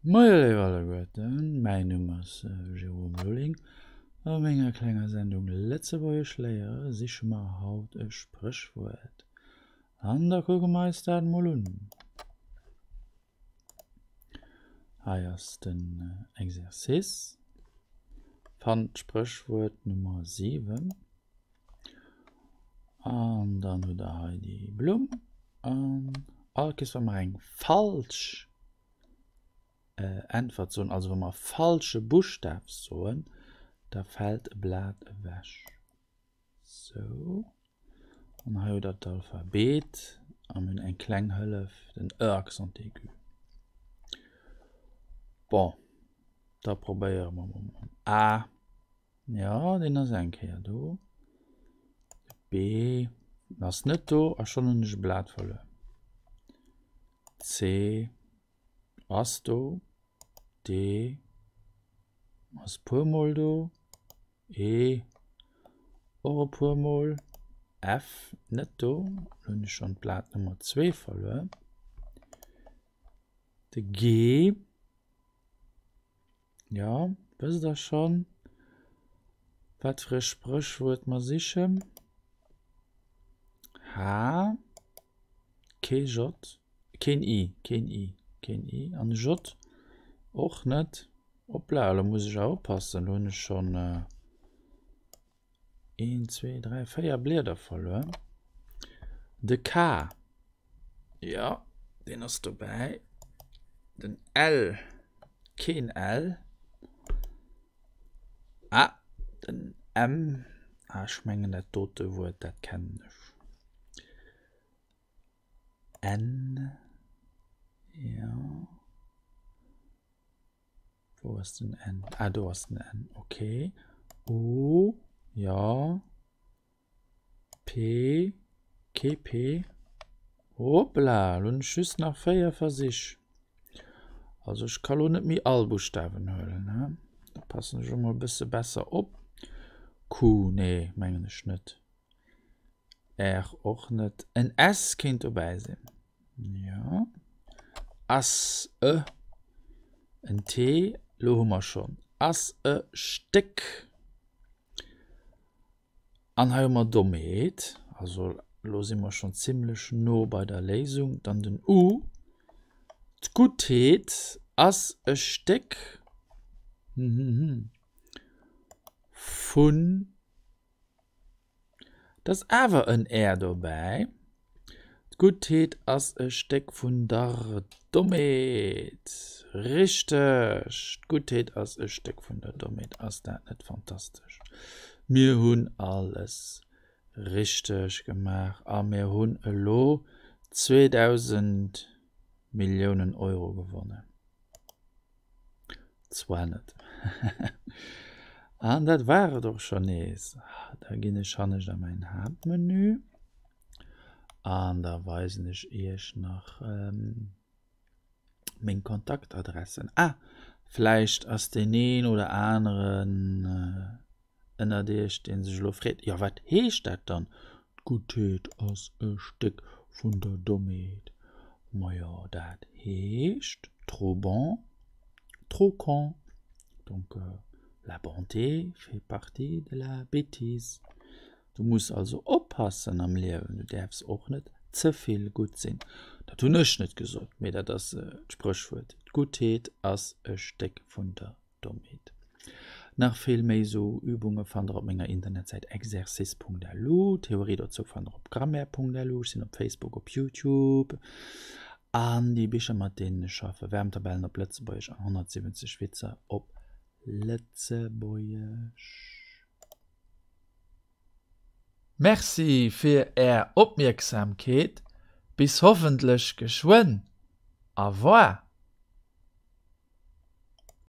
Moie léif alleguerten, mäin Numm ass Jérôme Lulling. A menger klenger Sendung Lëtzebuergesch léiere siche mer haut e Spréchwuert. An da kucke mer eis dat mol un. Hei ass den Exercice. Fannt d'Spréchwuert Nummer 7. An dann hutt der hei déi Blumm. An all Kees wa mer eng falsch Äntwert soen, also wa mer falsche Buschtaf soen, da fält e Blat ewech. Sou. An hei hutt der d'Alphabet a mir hunn eng kleng Hëllef, den e Accent aigu. Bon, da probéiere mer mol mam A. Jo, deen ass eng Kéier do. De B ass net do a schonn hunn ech e Blat verluer. C ass do. D ass e puermol do. E och e puermol. F net do, lo hunn ech schonn d'Blat Nummer 2 verluer. De G. Jo, wësst der schonn, wat fir e Spréchwuert mer sichen? H, kee J, keen I, keen I, keen I an e J och net. Hoppla, elo muss ech awer oppassen, elo hunn ech schonn Een, zwee, dräi, véier Blieder verluer. De K, jo, deen ass dobäi. Den L, keen L. Ah, den M, ah, ech mengen dat dote Wuert, dat kennen ech. N, jo. Wou ass den N? Ah, do ass den N. Okay. O, ja. P, kee P. Hoppla, lo hunn ech just nach 4 Versich. Also ech ka lo net méi all Buschtawen huelen. He? Da passen ech emol e bësse besser op. Q, nee, mengen ech net. R och net. En S kéint dobäi sinn. Jo. Ass e en T, lo hu mer schonn. Ass e Stéck. An hei hu mer Dommheet. Also lo si mer schonn zimmlech no bei der Léisung. Dann den U. D'Guttheet ass e Stéck vun. 't ass awer en R dobäi. D'Guttheet ass e Stéck vun der Dommheet. Richteg! D'Guttheet ass e Stéck vun der Dommheet. Ass dat net fantastesch? Mir hunn alles richteg gemaach a mir hunn elo 2.000 Milliounen Euro gewonnen. Zwar net. An dat war et och schonn nees. Da ginn ech hannescht a mäin Haaptmenü an da weisen ech iech nach meng Kontaktadressen. Ah, vläicht ass deen een oder aneren ënnert iech, dee sech elo freet, Jo, wat heescht dat dann, D'Guttheet ass e Stéck vun der Dommheet? Majo, dat heescht, trop bon, trop con. Donc, la bonté fait partie de la bêtise. Du muss also oppassen am Liewen, du däerfs och net ze vill gutt sinn. Dat hunn ech net gesot, mee dat ass d'Spréchwuert, D'Guttheet ass e Stéck vun der Dommheet. Nach vill méi sou Übunge fannt der op menger Internetsäit exercice.lu. Theorie dozou fannt der op grammaire.lu. Ech sinn op Facebook, op Youtube. An déi Bicher mat deenen ech schaffe, Wärmtabellen op Lëtzebuergesch an 170 Witzer op Lëtzebuergesch. Merci fir är Opmierksamkeet, bis hoffentlech geschwënn. Au revoir.